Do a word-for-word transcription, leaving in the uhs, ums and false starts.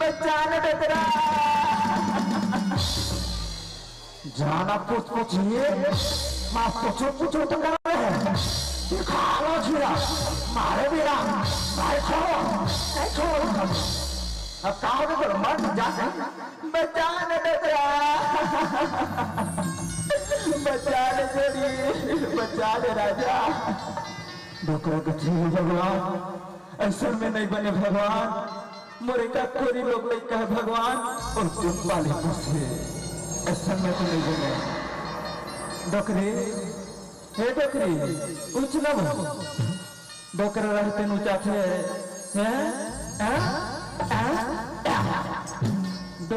बचान डोकरा। जाना पूछ पूछिए, माँ पूछो पूछो तो कर रहे हैं। दिखा लो जीरा, मारे बीरा, नहीं छोड़ो, नहीं छोड़ो। अब कहा तो मर जा। बचान डोकरा। बचान छोड़ी, बचान राजा। डोकरा कथे, "हे भगवान, अइसन में नहीं बने भगवान, मोरे का कोरी लोग लइका हे भगवान, अउ तुम पाले पोसे, अइसन में तो नहीं बने।" डोकरी, हे डोकरी, उछला वो। डोकरा रहते नुचाथे, हैं? हैं?